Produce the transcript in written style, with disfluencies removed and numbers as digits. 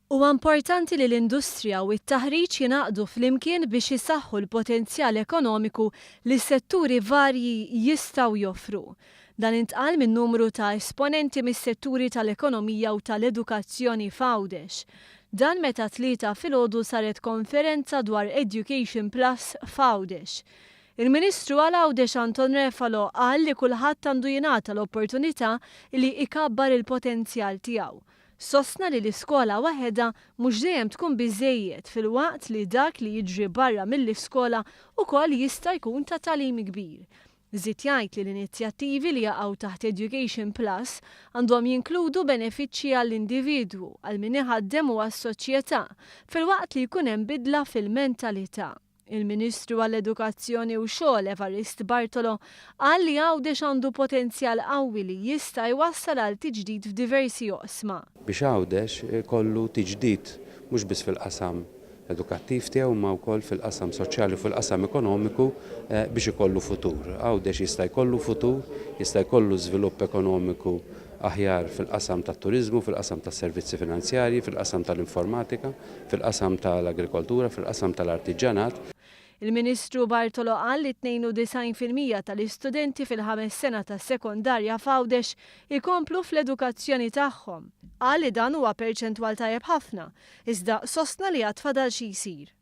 Huwa importanti li l-industrija u t-taħriġ jingħaqdu flimkien biex isaħħu l-potenzjal ekonomiku li s-setturi varji jistgħu joffru. Dan intqal minn numru ta' esponenti mis-setturi tal-ekonomija u tal-edukazzjoni f'Għawdex. Dan meta t-Tlieta filgħodu saret konferenza dwar Education Plus f'Għawdex. Il-Ministru għal Għawdex Anton Refalo qal li kulħadd għandu jingħata l-opportunità li ikabbar il-potenzjal tiegħu. Sostna li l-iskola waħedha mhux dejjem tkun biżżejjed filwaqt li dak li jiġri barra mill-iskola wkoll jista' jkun ta' tagħlim kbir. Żied jgħid li l-inizjattivi li jaqgħu taħt Education Plus għandhom jinkludu benefiċċji għall-individwu, għal min iħaddem u għas-soċjetà, filwaqt li jkun hemm bidla fil-mentalità. Il-Ministru għall-Edukazzjoni u Xogħol Evarist Bartolo qal li Għawdex għandu potenzjal qawwi li jista' jwassal għal tiġdid f'diversi oqsma. Biex Għawdex ikollu tiġdid mhux biss fil-qasam edukattiv tiegħu imma wkoll fil-qasam soċjali u fil-qasam ekonomiku biex ikollu futur. Għawdex jista' jkollu futur, jista' jkollu żvilupp ekonomiku aħjar fil-qasam tat-turiżmu, fil-qasam tas-servizzi finanzjarji, fil-qasam tal-informatika, fil-qasam tal-agrikoltura, fil-qasam tal-artiġġanat. Il-Ministru Bartolo qal li 92% tal-istudenti fil-ħames sena tas-sekondarja f'Għawdex ikomplu fl-edukazzjoni tagħhom. Qal li dan huwa perċentwal tajjeb ħafna, iżda sostna li għad fadal xi jsir.